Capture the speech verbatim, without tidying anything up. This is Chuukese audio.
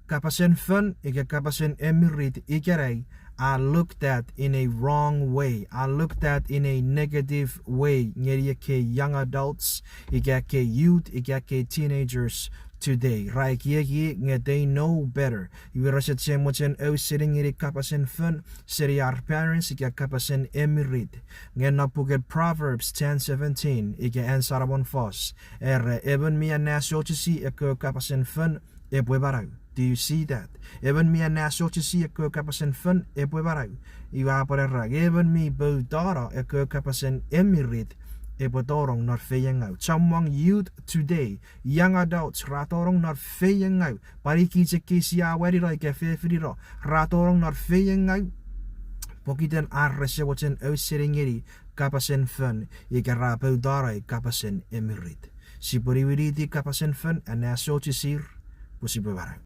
kapasen fon ika kapasen emirit ikenai are looked at in a wrong way, are looked at in a negative way ngeni ekkei young adults, ika ekkei youth, ika ekkei teenagers today. Ra ekieki nge they know better. Iwe rese chok mochen ausening ngeni kapasen fon seni ar parents ika kapasen emirit. Nge non puken Proverbs ten seventeen ika an Solomon fos, era emon mi anneasochisi ekkewe kapasen fon epwe manau. Do you see that? Emon mi anneasochisi ekkewe kapasen fon epwe manau. Iwe a pwan era, emon mi poutano ekkewe kapasen emirit epwe tonong non feiengau. Chommong youth today, young adults, ra tonong non feiengau. Pwan ikich ekkei sia wanino ika fefinino, ra tonong non feiengau pokiten ar rese mochen ausening ngeni kapasen fon ika ra poutano kapasen emirit. Sipwe niwiniti kapasen fon, anneasochisir pwe sipwe manau.